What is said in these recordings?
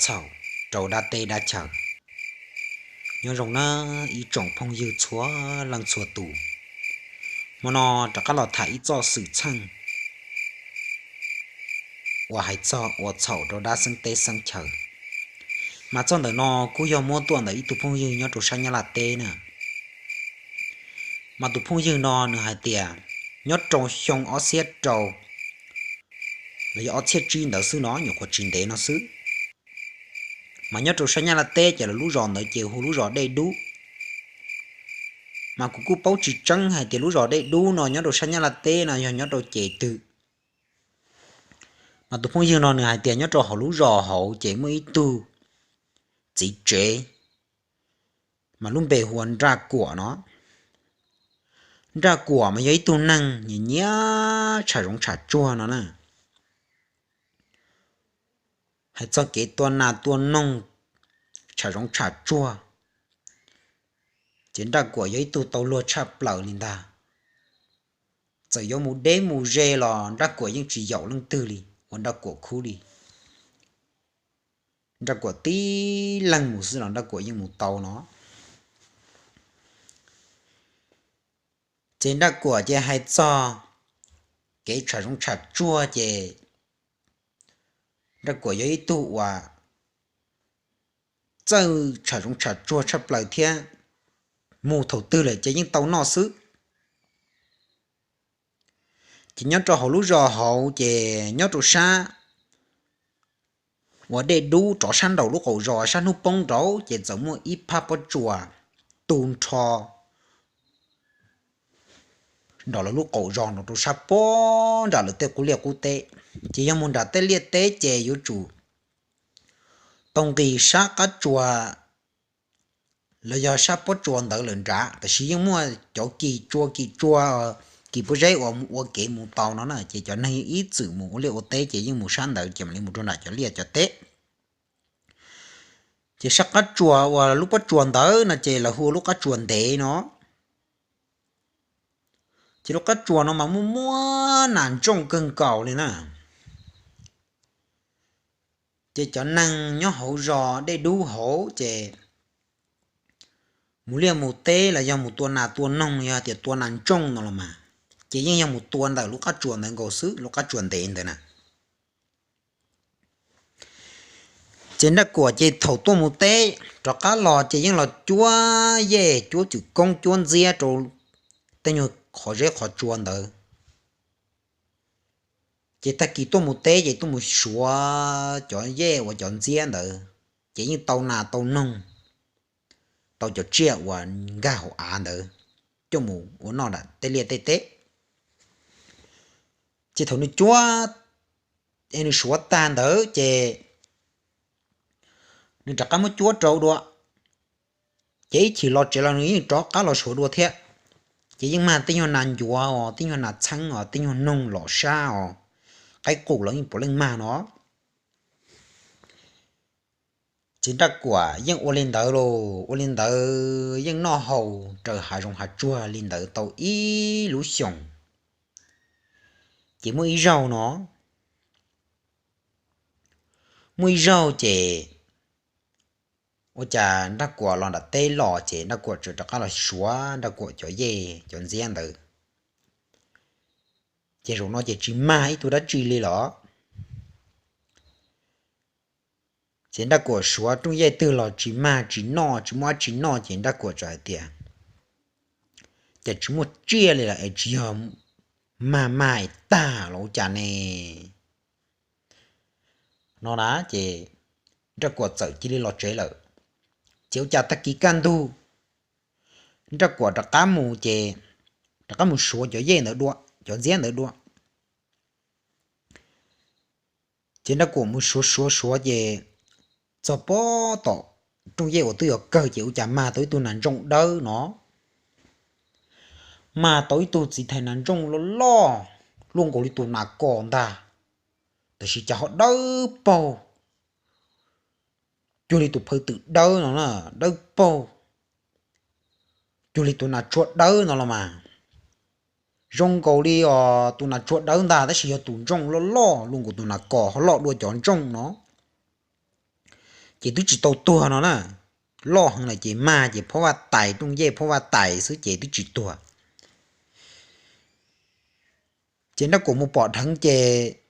txhaum rau dab teb dab chaw. Nyob zoo na ib tsoom phooj ywg txhua leej txhua tus, hmo no rov qab los tham ib txoj xwm txheej uas hais txog ua txhaum rau dab xeeb teb xeeb chaw. Mas txoj ntawm no kuj yog muab tuaj ntawm ib tug phooj ywg nyob rau sab Nyab Laj teb na. Mas tus phooj ywg no nws hais tias nyob rau xyoo ob txhiab rau los yog ob txhiab tsib ntawd xwb no, nyuam qhuav tsis ntev no xwb. Mas nyob rau sab Nyab Laj teb ces lawv lub zos ntawd ces hu lub zos Dej Dub. Mas kuv kuj paub tsis tseeb hais tias lub zos Dej Dub no nyob rau sab Nyab Laj teb no yog nyob rau ces twg. Mas tus phooj ywg no nws hais tias nyob rau hauv lub zos hauv ces muaj ib tug txiv tsev, mas lub npe hu ua Nraj Kuam no. Nraj Kuam mas yog ib tug neeg nyiam nyiam tsham zoov tsham tsuag no na. Hais txog kev tua nas tua noog, tsham zoov tsham tsuag, ces Nraj Kuam yog ib tug tau luag tshaj plaws li ntag. Txawm yuav mus deb mus ze los Nraj Kuam yeej tsis yaum leej twg li, ua Nraj Kuam khub li. Nraj Kuam tib leeg mus xwb los Nraj Kuam yeej mus tau no. Ces Nraj Kuam ces hais txog kev tsham zoov tsham tsuag ces Nraj Kuam yog ib tug uas txawj tsham zoov tsham tsuag tshaj plaws thiab, mus thaum twg lawm ces yeej tau noj xwb. Ces nyob rau hauv lub zos hauv ces nyob rau sab uas Dej Dub rov sab nraum lub qaum zos sab hnub poob nraud ces txawm muaj ib phab pob tsuas tu nrho nram lawv lub qaum zos nraud rau sab pob nram lawv tej qub liaj qub teb. Ces yog mus nram tej liaj teb ces yuav tsum tau nqis sab qab tsuas los yog sab pob tsuas ntawd lawm nrad, tab sis yeej muaj cov kis tsua kis tsua, kis pob zeb uas ua kev mus tau no na, ces cov neeg ib txwm mus ua liaj ua teb ces yeej mus sab ntawd ces mam li mus rau nram cov liaj cov teb. Ces sab qab tsuas uas lub pob tsuas ntawd no ces lawv hu ua lub qab tsuas ntev no. Ces lub qab tsuas no mas muaj muaj nas ntsooj kawg nkaus li na. Ces cov neeg nyob hauv zos Dej Dub hauv ces mus liaj mus teb los yog mus tua nas tua noog, yog tias tua nas ntsooj no los mas, ces yeej yog mus tua ntawm lub qab tsuas ntawd nkaus xwb, lub qab tsuas ntev ntawd na. Ces Nraj Kuam ces thaum tuaj mus teb rov qab los ces yeej los cuab yej cuab cwm koob cuab ntxiab rau tej nyuag qhov zeb qhov tsua ntawd. Ces tag kis tuaj mus teb ces tuaj mus suav cov yej uas cov ntxiab ntawd, ces yeej tau nas tau noog, tau cov tsiaj uas nkag hauv av ntawd coj mus ua noj nram tej liaj tej teb. Ces thaum nws cuab es nws suav tag ntawd ces nws rov qab muab cuab rau dua, ces ib chim los tsev los nws yeej rov qab los suav dua thiab. Ces yeej mag tej nyuag nas ncuav os, tej nyuag nas txheeb os, tej nyuag noog los sab os, qaib qus los yeej puav leej mag no. Ces Nraj Kuam yeej ua li ntawd los ua li ntawd yeej noj haus raws hav zoov hav tsuag li ntawd tau ib lub xyoos. Ces muaj ib zaug no, muaj ib zaug ces ua cas Nraj Kuam los nram teb los ces Nraj Kuam txawm rov qab los suav Nraj Kuam cov yej cov ntxiab ntawd. Ces zaum no ces tsis mag ib tug dab tsi li los. Ces Nraj Kuam suav rooj yej twg los tsis mag tsis noj, tsis muaj dab tsi noj ces Nraj Kuam txawm hais tias, ces tsis muaj tsiaj li lawm es tsis yog mag mag es tag los ua cas ne? No na ces Nraj Kuam txawm cia li los tsev lawm. Ces ua cas tag kis kaj ntug Nraj Kuam rov qab mus ces rov qab mus suav cov yej ntawd dua, cov ntxiab ntawd dua. Ces Nraj Kuam mus suav suav suav ces txog pob tom rooj yej uas twb yuav kawg ces ua cas mag tau ib tug nas ntsooj dawb no, mag tau ib tug txiv thais nas ntsooj loj loj luaj nkaus li tus nas kos ntag, tab sis cas ho dawb paug cuag li tus phaw twm dawb no na, dawb paug cuag li tus nas tsuag dawb no los mas. Zoo nkaus li os tus nas tsuag dawb ntag tab sis yog tus ntsooj loj loj luaj nkaus tus nas kos ho loj dua cov ntsooj no. ces twb tsis tau tuag no na. Loj heev lawm ces mag ces phob vaj tais, rooj yej phob vaj tais xwb ces twb tsis tuag. Ces Nraj Kuam mus pom dheev ces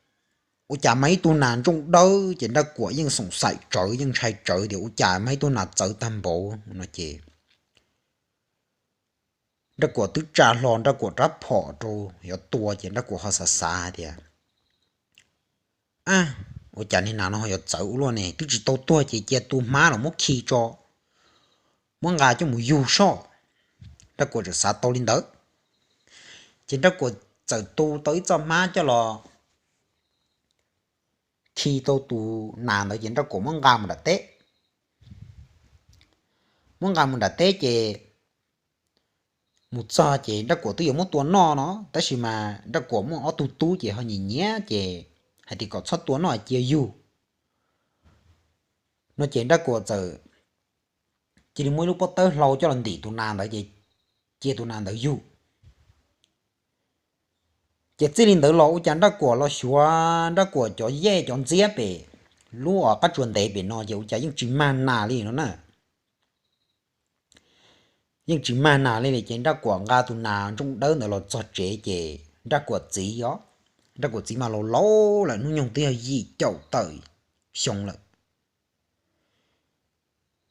ua cas mag ib tug nas ntsooj dawb, ces Nraj Kuam yeej xoom xaim tsawv, yeej ntshai tsawv tias ua cas mag ib tug nas txawv tag npaum no ces Nraj Kuam twb tsa hlo Nraj Kuam rab phom rau yuav tua ces Nraj Kuam ho xav xav hais tias, a, ua cas niag nas no ho yuav txawv ua luaj ne, twb tsis tau tuag ces cia tu hmab los muab khi tso, muab nqa coj mus yug soj. Nraj Kuam txawm xav tau li ntawd, ces Nraj Kuam txawm tu tau ib txoj hmab coj los khi tau tus nas ntawd ces Nraj Kuam muab nqa mus nram teb. Muab nqa mus nram teb ces mus txog ces Nraj Kuam twb yuav muab tua noj no, tab sis mas Nraj Kuam muaj ob tug tub ces ho nyiam nyiam ces hais tias kom txhob tua noj, cia yug no ces Nraj Kuam txawm cia li muab ib lub pob tawb hlau coj los ntim tus nas ntawd ces cia tus nas ntawd yug. Ces txij li ntawd los ua cas Nraj Kuam los xyuas Nraj Kuam cov yej cov ntxiab pem lub qab tsuas ntev pem no ces ua cas yeej tsis mag nas li no na. Yeej tsis mag nas li li ces Nraj Kuam nqa tus nas ntsooj dawb ntawd los txog tsev ces Nraj Kuam txiv os, Nraj Kuam txiv mas laus laus lawm, hnub nyoog twb yog yim caum tawm xyoo lawm.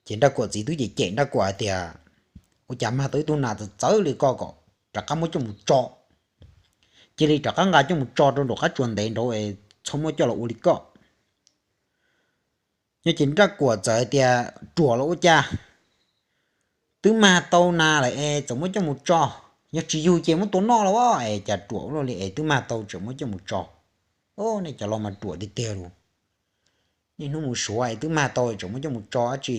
Ces Nraj Kuam txiv twb cem cem Nraj Kuam hais tias, ua cas mag tau ib tug nas txawv txawv li koj, kom rov qab muab coj mus tso, cia li rov qab nqa coj mus tso rau nraum qab tsuas ntev nraud es txhob muab coj los ua li koj. Nyob ces Nraj Kuam txawm hais tias, ruam los ua cas, twb mag tau nas lawm es txawm muab coj mus tso, yog tsis yug ces muab tua noj los as, es cas ruam ua luaj li es twb mag tau tseem muab coj mus tso. Nej cov laus mas ruam tiag tiag lauj, niaj hnub mus suav es twb mag tau tseem muab coj mus tso dab tsi,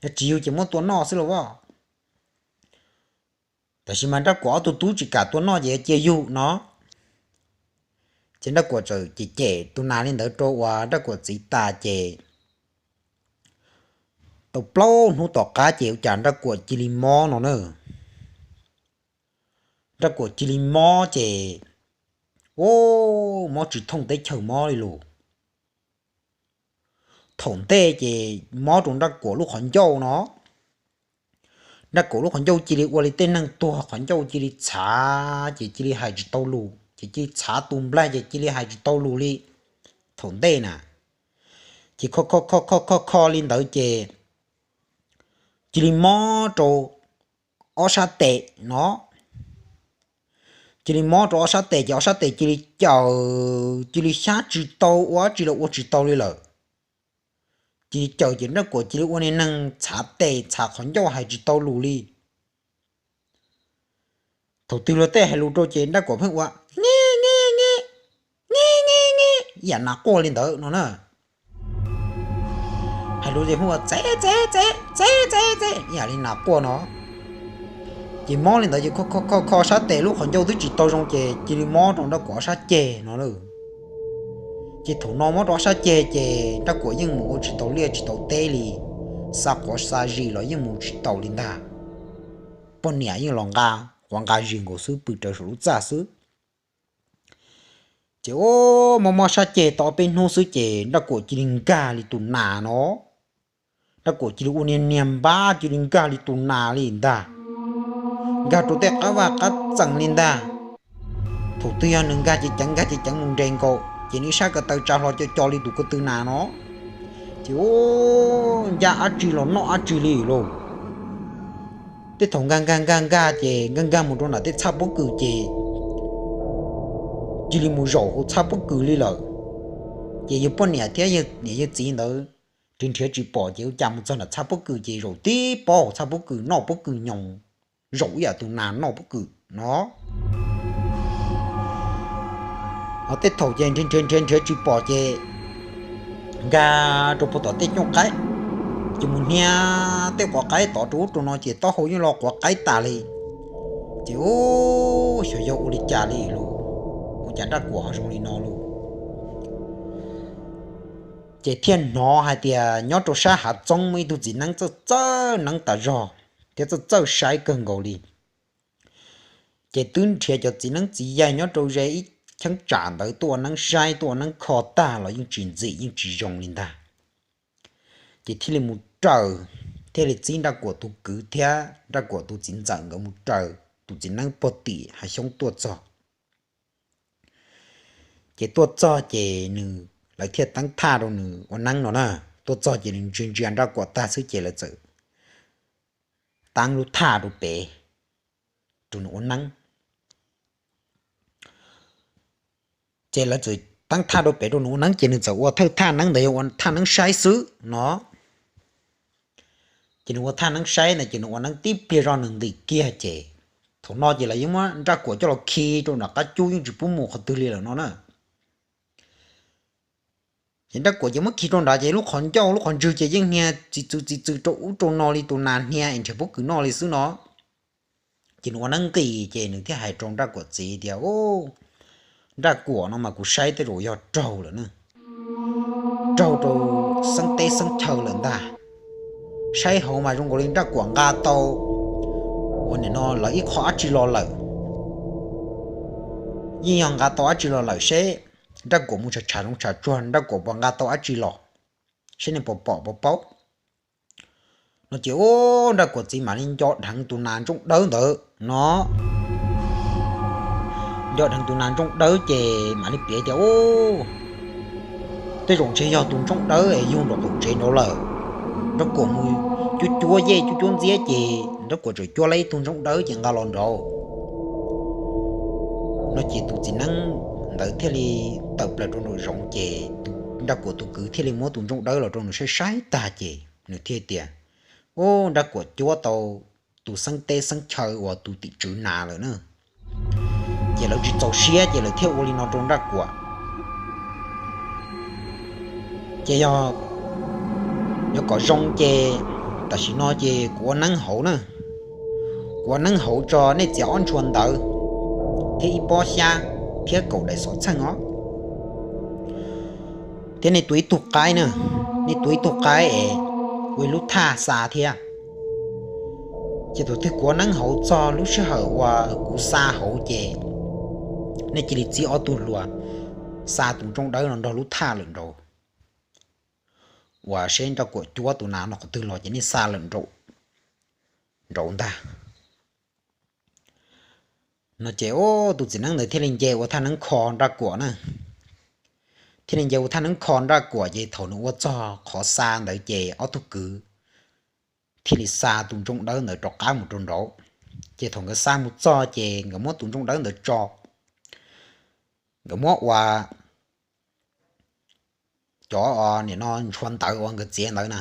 yog tsis yug ces muab tua noj xwb los as. Tab sis mas Nraj Kuam ob tug tub tsis kam tua noj ces cia yug no. Ces Nraj Kuam txawm cem cem tus nas li ntawd rau uas Nraj Kuam txiv tas ces tau plaub hnub tom qab ces ua cas Nraj Kuam cia li mob no na. Nraj Kuam cia li mob ces, u, mob tsis thooj teb chaws mob li lus. Thaum ntej ces mob rau Nraj Kuam lub qhov ncauj no. Nraj Kuam lub qhov ncauj cia li ua li tej neeg tuag, qhov ncauj cia li txhav ces cia li hais tsis tau lus, ces cia li txhav tus nplaig ces cia li hais tsis tau lus li. Thaum ntej na, ces kho kho kho kho kho kho li ntawd ces cia li mob rau ob sab tes no. Cia li mob rau ob sab tes ces ob sab tes cia li caws, cia li xyab tsis tau, ua dab tsi los ua tsis tau li lawm. Cia li caws ces Nraj Kuam cia li ua niag neeg txhav tes txhav qhov ncauj hais tsis tau lus li. Thaum twg luag tej hais lus rau ces Nraj Kuam pheej ua nge nge nge, nge nge nge, ib yam nas quaj li ntawd no na. Hais lus ces pheej ua txev txev txev txev txev txev ib yam li nas quaj no. Ces mob li ntawd ces kho kho kho sab tes lub qhov ncauj twb tsis tau zoo ces cia li mob rau Nraj Kuam ob sab ceg no lawm. Ces thaum no mob rau ob sab ceg ces Nraj Kuam yeej mus ua tsis tau liaj tsis tau teb li, xa quav xa zis los yeej mus tsis tau li ntag. Poj niam yeej los nqa quav nqa zis nkaus xwb, pw raws saum lub txaj xwb. Ces u, mob mob sab ceg tau ob peb hnub xwb ces Nraj Kuam cia li nkag li tus nas no. Nraj Kuam cia li ua niag niag npab cia li nkag li tus nas li ntag. Nkag rau tej qab vaj qab tseem li ntag. Thaum twg yog nws nkag ces ceev nkag ces ceev mus nres nkaus ces nws ib sab ko taw tsa hlo co co li tus ko tw nas no. Ces u, ncaj dab tsi los noj dab tsi li lauj. Tej thaum nkag nkag nkag nkag ces nkag nkag mus rau nram tej txhaj pob kws ces cia li mus zaum hauv txhaj pob kws li lawm. Ces yawg poj niam thiab yawg niam yawg txiv ntawd nrhiav nrhiav tsis pom ces ua cas mus txog nram txhaj pob kws ces zaum tib pob hauv txhaj pob kws, noj pob kws nyoos, zaum ib yam tus nas noj pob kws no. Ho tej thaum ces nrhiav nrhiav nrhiav nrhiav tsis pom ces nkag rau puag tom tej cooj qaib, ces mus hnia tej quav qaib tod rau ub rau no ces taub hau yeej lo quav qaib tas li. Ces u, xyov yog ua li cas li lauj, ua cas Nraj Kuam ho zoo li no lauj. Ces thiaj hnov hais tias nyob rau sab hav txoob muaj ib tug txiv neeb txawj txawj neeb tas zog thiab txawj txawj saib kawg nkaus li. Ces twb nrhiav cov txiv neeb txiv yaig nyob rau ze ib cheeb tsam ntawd tuaj ua neeb saib tuaj ua neeb kho tag los yeej tsis ntxim yeej tsis zoo li ntag. Ces thiaj li mus raws, thiaj li txib Nraj Kuam tus kwv thiab Nraj Kuam tus txiv ntxawm nkawd mus raws tus txiv neeb pog tim hav xyoob tuaj txog. Ces tuaj txog ces nws, lawv thiaj teeb thaj rau nws ua neeb no na. Tuaj txog ces nws ntsia ntsia Nraj Kuam tag xwb ces lawv txawm teeb lub thaj rau pem rau nws ua neeb. Ces lawv txawm teeb thaj rau pem rau nws ua neeb ces nws txawm ua thawj thaj neeb ntawd yog ua thaj neeb saib xwb no. Ces nws ua thaj neeb saib ntawd ces nws ua neeb tib pliag zoj nws ntim kiag ces thaum no ces lawv yeej muab Nraj Kuam coj los khi rau nram qab cub yeej tsis pub mus qhov twg li lawm no na. Ces Nraj Kuam ces muab khi rau nrad ces lub qhov ncauj lub qhov ntswg ces yeej hnia txiv txwv txiv txwv rau ub rau no li tus nas hnia es nrhiav pob kws noj li xwb no. Ces nws ua neeb nqis ces nws thiaj hais rau Nraj Kuam txiv tias, Nraj Kuam, no mas kuv saib tej zaum yog raug lawm na, raug rau xeeb teb xeeb chaw lawm ntag. Saib hauv mas zoo nkaus li Nraj Kuam nqa tau uas nim no lawv ib qho dab tsi los lawm. Yeej yog nqa tau dab tsi los lawm seb Nraj Kuam mus tsham tsham zoov tsham tsuag Nraj Kuam puas nqa tau dab tsi los, seb nej puas pom puas paub. No ces ub, Nraj Kuam txiv mam li nco dheev tus nas ntsooj dawb ntawd no. Nco dheev tus nas ntsooj dawb ces mam li piav tias, Ub, tej zaum ntshe yog tus ntsooj dawb es yug nraum qaum tsev nraud lawm. Nraj Kuam mus cuab cuab yej cuab cuab ntxiab ces Nraj Kuam txawm cuab tau ib tug ntsooj dawb ces nqa los nraud. No ces tus txiv neeb ntawd thiaj li tawm plaws rau nraum zoov ces Nraj Kuam tus kwv thiaj li muab tus ntsooj dawb los rau nws saib saib tag ces nws thiaj tias, Ub, Nraj Kuam cuab tau tus xeeb teb xeeb chaw uas tus tim tswv nas lawm na. Ces lawv tsis txaus siab ces lawv thiaj ua li no rau Nraj Kuam. Ces yog yuav kom zoo ces tam sim no ces kuv ua neeb hauv na, kuv ua neeb hauv tso nej txiav ob ntshua ntawv thiab ib pob xyab thiab kaum daim xov txheej os. Thiab nej tua ib tug qaib na, nej tua ib tug qaib es ua ib lub thaj xa thiab. Ces thaum twg kuv ua neeb hauv txog lub sij hawm uas kuv xa hauv ces nej cia li txib ob tug hluas xa tus ntsooj dawb no nrog lub thaj lawm nraud, uas seb Nraj Kuam cuab tus nas no qhov twg los ces nej xa lawm nraud ntag. No ces ub, tus txiv neeb ntawd thiaj li nce ua thaj neeb kho Nraj Kuam na. Thiaj li nce ua thaj neeb kho Nraj Kuam ces thaum nws ua txog qhov xa ntawd ces ob tug kwv thiaj li xa tus ntsooj dawb ntawd rov qab mus rau nraud. Ces thaum nkawd xa mus txog ces nkawd muab tus ntsooj dawb ntawd tso, nkawd muab ua cov nim no ntshua ntawv uas nkawd txiav ntawd na.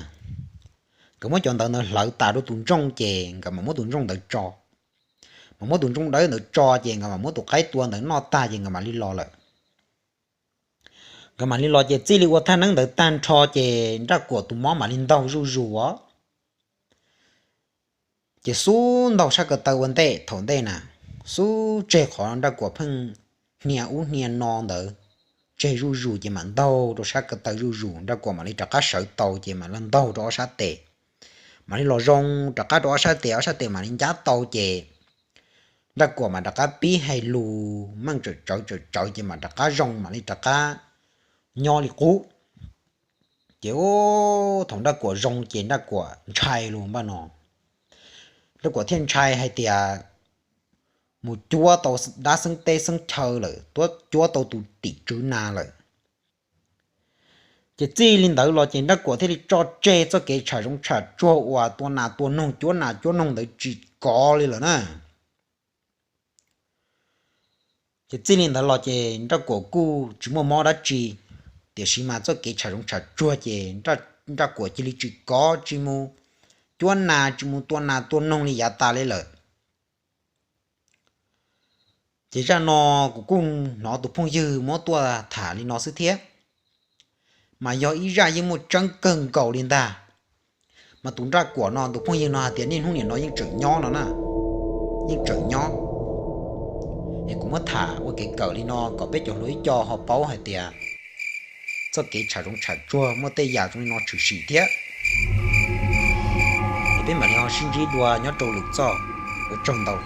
Nkawd muab cov ntawv ntawd hlawv tas rau tus ntsooj ces nkawd mam muab tus ntsooj ntawd tso, mam muab tus ntsooj dawb ntawd tso ces nkawd mam muab tus qaib tua ntawd noj tag ces nkawd mam li los lawm. Nkawd mam li los ces txij li ua thaj neeb ntawd tag nrho ces Nraj Kuam tus mob mam li ntaug zuj zus os. Ces xub ntaug sab ko taw ua ntej thaum ntej na, xub tseg qhov Nraj Kuam pheej hnia ub hnia no ntawd, tseg zuj zus ces mam ntaug rau sab ko taw zuj zus, Nraj Kuam mam li rov qab sawv tau ces mam li ntaug rau ob sab tes, mam li los zoo rov qab rau ob sab tes, ob sab tes mam li ncab tau ces Nraj Kuam mam rov qab pib hais lus meej tsawm tsawv tsawm tsawv ces mam rov qab zoo mam li rov qab nyob li qub. Ces ub, thaum Nraj Kuam zoo ces Nraj Kuam ntshai lus npaj no. Nraj Kuam thiaj ntshai hais tias mus cuab tau dab xeeb teb xeeb chaw lawm, cuab tau tus tim tswv nas lawm. Ces txij li ntawd los ces Nraj Kuam thiaj li tso tseg txoj kev tsham zoov tsham tsuag uas tua nas tua noog cuab nas cuab noog ntawd tsis kov li lawm na. Ces txij li ntawd los ces Nraj Kuam kuj tsis muaj mob dab tsi, tiam sis mas txoj kev tsham zoov tsham tsuag ces Nraj Kuam cia li tsis kov tsis mus cuab nas tsis mus tua nas tua noog li yav tas li lawm. Ces zaj no kuv kuj hnov tus phooj ywg muab tuaj tham li no xwb thiab, mas yog ib zaj yeej muaj tseeb kawg nkaus li ntag. Mas tus Nraj Kuam no tus phooj ywg no hais tias niaj hnub nim no yeej tseem nyob no na, yeej tseem nyob. Es kuv muab tham ua kev kawm li no kom peb cov hluas ib co ho paub hais tias txoj kev tsham zoov tsham tsuag muaj tej yam zoo li no tshwm sim thiab. Es peb mam li ho sib ntsib dua nyob rau lwm zaj, ua tsaug ntau.